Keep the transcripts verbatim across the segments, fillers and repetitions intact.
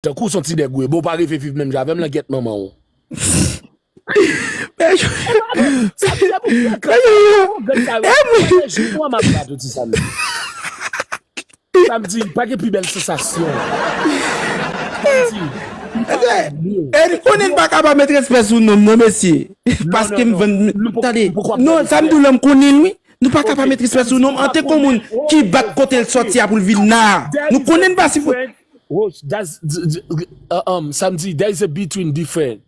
Tankou w se yon ti nèg ou ye, bon, w pa rive viv menm jan avè m, langyèt manman w. Samdi, pa gen pi bèl sansasyon. Samdi, e n konnen n pa ka pa met respè sou non m non, mesye. Paske m vann, tande, non, sa m di w la, m konnen l wi. Nou pa ka pa met respè sou non m antanke yon moun ki bat kote l sòti a pou l vin la. Nou konnen n pa sipozé. Samdi, there is a between different.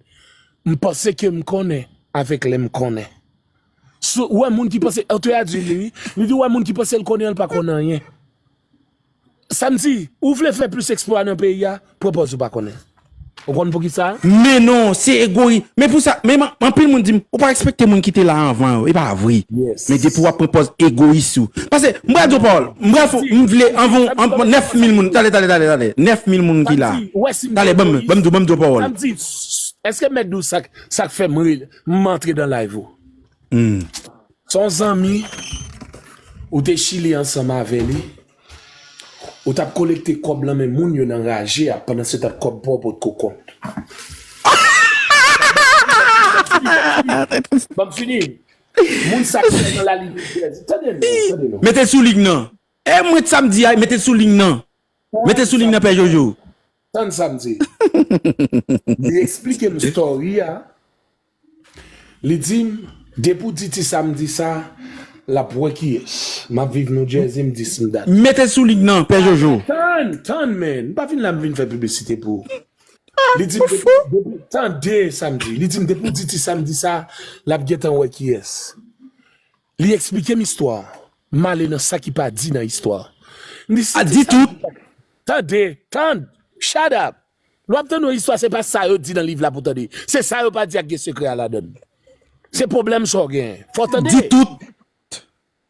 M panse ke m konnen avèk lè m konnen. Ou wè moun ki panse, an te a di li wi, li di ou wè moun ki panse l konnen an, l pa konn anyen. Samdi, ou vle fè plis eksplwa nan peyi a, pran pòz ou pa konnen. Ou konn poukisa? Men non, se egoyi. Men pou sa, men anpil moun di m, ou pa respekte moun ki te la anvan yo. E pa vre. Men depi w ap pran pòz egoyis ou. Paske, m pral di w pawòl. M pral fè, m vle anvan nèf mil moun. Tande, tande, tande, tande. Nèf mil moun ki la. Tande, ban m, ban m di w, ban m di w pawòl. Samdi, èske m mèt di w sa k fè m antre nan live ou? Se yon zanmi, ou te chile ansanm avè li, ou t ap kolekte kòb lan men moun yo nan raje a, pandan se tan kòb pa w potko kont. Ban m fini. Moun sa ki nan lalin, tande non, tande non. Mete l sou liy nan. E mwen sa m di a, mete l sou liy nan. Mete l sou liy nan, Pè Jojo. Tann sa m di. Li eksplike m story a. Li di m, depi w di ti samdi sa, l ap wè kiyès. M ap viv New Jersey, m di s m dat. Mete sou liy nan, Pè Jojo. Tann, tann, man. M pa vin la m vin fè piblisite pou ou. Li di m, depi, depi, tande samdi. Li di m, depi w di ti samdi sa, l ap gentan wè kiyès. Li eksplike m istwa. M ale nan sa ki pa di nan istwa. M di, si ti samdi. Tande, tann, shut up. Lè w ap tande yon istwa, se pa sa yo di nan liv la pou w tande. Se sa yo pa di a k gen sekrè a ladan l. Se pwoblèm sa w genyen. Fò w tande. Di tout.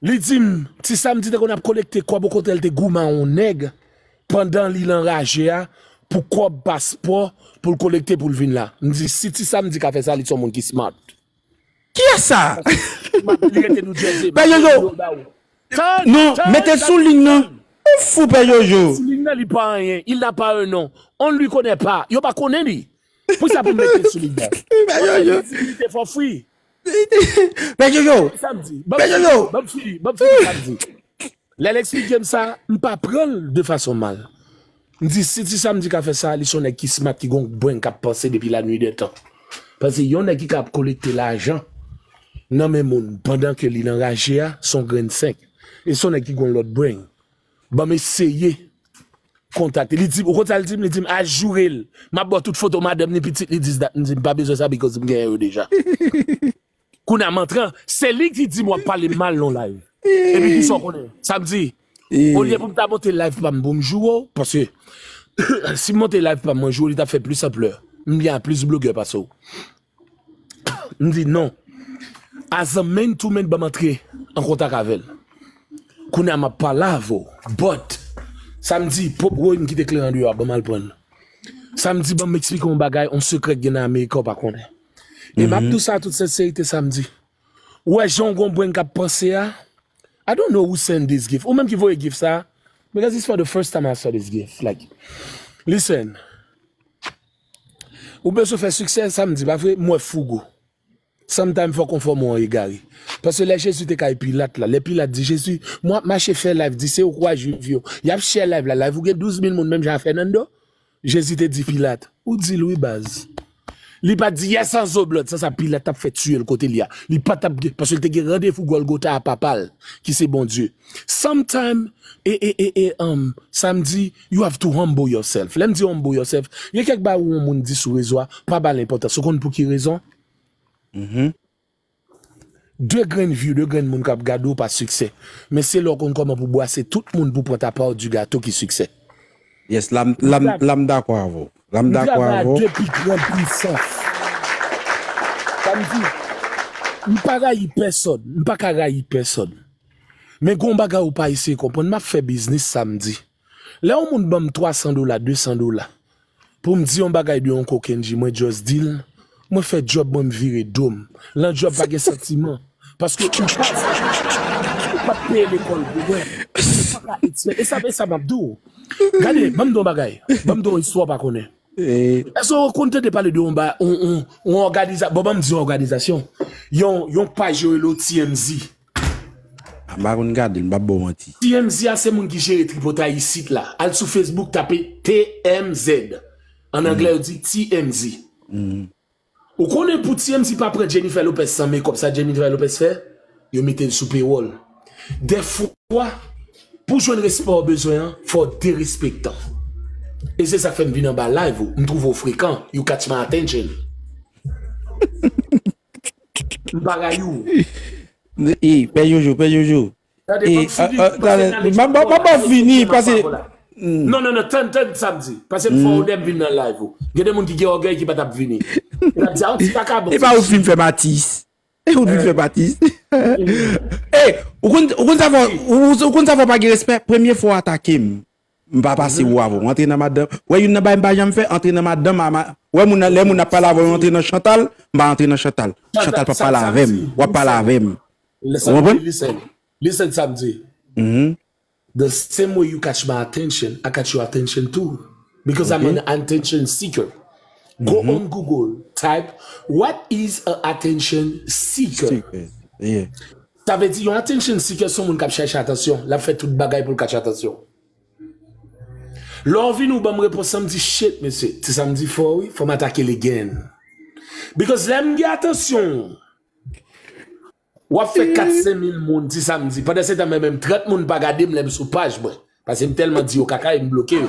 Li di m, ti samdi te konn ap kolekte kòb, okontrè l te goumen a yon nèg pandan li nan raje a pou kòb paspò pou l kolekte pou l vin la. M di, si ti samdi ka fè sa, li se yon moun ki smart. Kiyès sa? Li rete New Jersey. Pè Jojo. Non, mete l sou liy nan. Ou fou, Pè Jojo. Sou liy nan, li pa anyen. Il n'a pas un nom. On ne lui connaît pas. Yo pa konnen li. Pou sa pou mete l sou liy nan. Pè Jojo. Li te fò fri. Pè Jojo. Samdi. Pè Jojo. Ban m fini. Ban m fini samdi. Lè l eksplike m sa, m pa pran l de fason mal. M di, si ti samdi ka fè sa, li se yon nèg ki smart, ki gon brenn k ap panse depi la nuit des temps. Paske yon nèg ki ka ap kolekte lajan nan men moun pandan ke li nan raje a, se yon grenn senk. E se yon nèg ki gon lòt brenn. Ban m eseye kontakte. Li di, ou konn sa l di m? Li di m, ajoure l. M ap ba w tout foto madanm ni pitit li, this, that. M di, m pa bezwen sa, because m genyen yo deja. Kounye a m antre, se li ki di m w ap pale m mal nan live. Epi kisa w konnen? Sa m di, olye pou m ta monte live pa m pou m joure w, paske si m monte live pa m mwen joure w, li t ap fè plis anplè. M gen plis blogè pase w. M di non. As a man to man, ban m antre an kontak avè l. Kounye a m ap pale avè w. But, sa m di, pwòp woy m kite kleren deyò a, ban m al pran l. Sa m di, ban m eksplike w yon bagay, yon sekrè k gen nan Amerika w pa konnen. E m ap di w sa an tout senserite sa m di. Ou wè jan w gon brenn k ap panse a? I don't know who send this gift. Ou menm ki voye gift sa, because it's for the first time I saw this gift. Like, listen. Ou bezwen fè siksè, sa m di, pa vre? M wè Fougo. Sometimes fòk on fòm ou an egare. Paske lè Jezi te kay Pilat la, lè Pilat di Jezi, mwen ap mache fè live, di se ou k wa Jwif yo. Y ap share live la, live ou gen douz mil moun menm jan a Fernando. Jezi te di Pilat, ou di l wi baz. Li pa t di yes an zo blood, san sa Pilat t ap fè tiye l kote li a. Li pa t ap gen, paske l te gen randevou Gòlgota a papa l, ki se Bondye. Sometimes, e, e, e, e, um, sa m di, you have to humble yourself. Lè m di humble yourself, gen kèk bagay ou yon moun di sou rezo a, pa ba l enpòtans. Ou konn pou ki rezon? De grenn view, de grenn moun k ap gade w pa siksè. Men se lè w konn kòman pou bwase tout moun pou pran ta part du gâteau ki siksè. Yes, la m, la m, la m dakò avè w. La m dakò avè w. M travay a de pi gran pwisans. Sa m di, m pa rayi pèsòn, m pa ka rayi pèsòn. Men gon bagay ou pa eseye konprann, m ap fè biznis samdi. Lè yon moun ban m twa san dola, de san dola, pou m di yon bagay de yon kokenji, mwen just di l, mwen fè djòb mwen, m vire do m. Lan djòb pa gen santiman. Paske ou pa, ou pa peye lekòl pou mwen. Ou pa ka eksplike. E sa, e sa m ap di w. Gade, ban m di w yon bagay. Ban m di w yon istwa w pa konnen. Èske w konn tande pale de yon ba, yon, yon, yon òganiza-, bon, ban m di yon òganizasyon. Yon, yon paj yo rele T M Z. M pa konn gade l, m p ap ba w manti. T M Z a se moun ki jere tripotay isit la. Al sou Facebook, tape T M Z. An anglè, yo di T M Z. Ou konnen pou T M Z pa pran Jennifer Lopez san mekòp, sa Jennifer Lopez fè? Yo mete l sou pewòl. Dèfwa, pou jwenn respè w bezwen an, fò w derespektan. E se sa k fè m vin anba live ou. M twouve w frekan. You catch my attention. M pa rayi w. E, pè Jojo, pè Jojo. Gade, ban m fini, ban m fini nan leksik. M ap fini, pase. Non, non, non, tann, tann sa m di. Pase m fè w lè m vin nan live ou. Gen de moun ki gen ògèy ki pa t ap vini. L ap di, a, yon ti vakabon. E pa ou k vin fè m atis. E ou k vin fè m atis. E, ou konn, ou konn sa fè, ou, ou konn sa fè w pa gen respè? Premye fwa w atake m. M pa pase ou avè w. Antre nan madanm. Wè youn nan bagay m pa janm fè, antre nan madanm, ama, wè moun nan, lè moun ap pale avè w, yo antre nan Chantal, m pa antre nan Chantal. Chantal p ap pale avè m. W ap pale avè m. Ou konprann? Listen, listen sa m di. The same way you catch my attention, I catch your attention too. Because I'm an attention seeker. Go on Google, type, "What is an attention seeker?" Sa vle di, yon attention seeker se yon moun k ap chèche atansyon. L ap fè tout bagay pou l catch atansyon. Lè w vini, ou ban m repons lan, m di, "Shit, mesye, ti sa m di fò, wi, fò m atake l again." Because lè m gen atansyon, w ap fè kat senk mil moun, ti sa m di. Pandan se tan, mwen menm, trant moun pa gade m lè m sou paj mwen. Paske m tèlman di yo kaka e m bloke yo.